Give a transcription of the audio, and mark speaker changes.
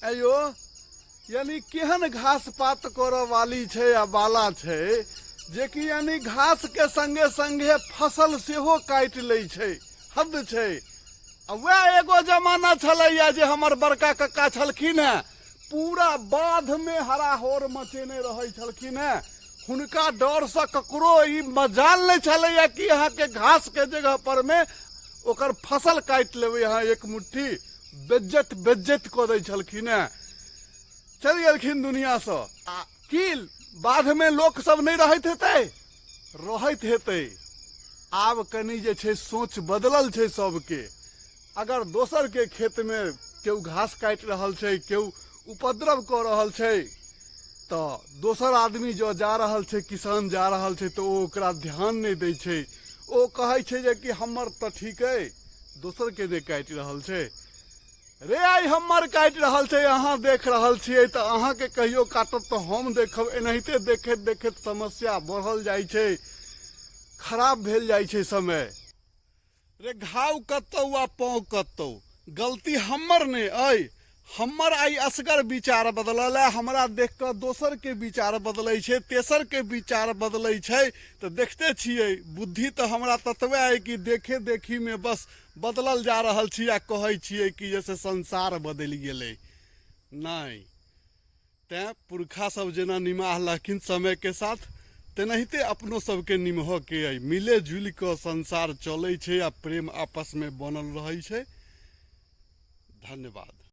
Speaker 1: आयो, यानी केहन घास पात करऽ वाली छै आ बाला छै जेकि यानी घास के संगे संगे फसल सेहो काटि लै छै। हद छै। आ वएह एगो जमाना छलैया जे हमर बड़का कक्का छलखिन हेँ, पूरा बाधमे हराहोर मचेने रहै छलखिन हेँ। हुनका डरसँ ककरो ई मजाल नहि छलैया कि अहाँके घासके जगह पर मे ओकर फसल काटि लेबै अहाँ एक मुट्ठी। बेज्जत बेज्जत कऽ दै छलखिन हेँ। चलि गेलखिन दुनिआँसँ। आ की बाधमे लोक सब नहि रहैत हेतै? रहैत हेतै। आब कनि जे छै सोच बदलल छै सबके। अगर दोसरके खेतमे केओ घास काटि रहल छै, केओ उपद्रव कऽ रहल छै, तऽ दोसर आदमी जँ जा रहल छै, किसान जा रहल छै, तऽ ओ ओकरा ध्यान नहि दै छै। ओ कहै छै जे कि हमर तऽ ठीक अइ, दोसरके नहि काटि रहल छै। रे आइ हमर काटि रहल छै, अहाँ देख रहल छियै, तऽ अहाँके कहियो काटत तऽ हम देखब। एनाहिते देखैत देखैत समस्या बढ़ल जाइ छै, खराब भेल जाइ छै समय। रे घाव कतौ आ पाँव कतौ, गलती हमर नहि अइ। हमर आइ असगर विचार बदलल है, हमरा देख कऽ दोसरके विचार बदलै छै, तेसरके विचार बदलै छै। तऽ देखते छियै, बुद्धि तऽ हमरा ततबे अइ कि देखे देखीमे बस बदलल जा रहल छी आ कहै छियै कि जे से संसार बदलि गेलै। नहि, तैँ पुरखा सब जेना निमाहलखिन समयके साथ, तेनाहिते अपनो सबके निमहऽके अइ। मिले जुलि कऽ संसार चलै छै आ प्रेम आपसमे बनल रहै छै। धन्यवाद।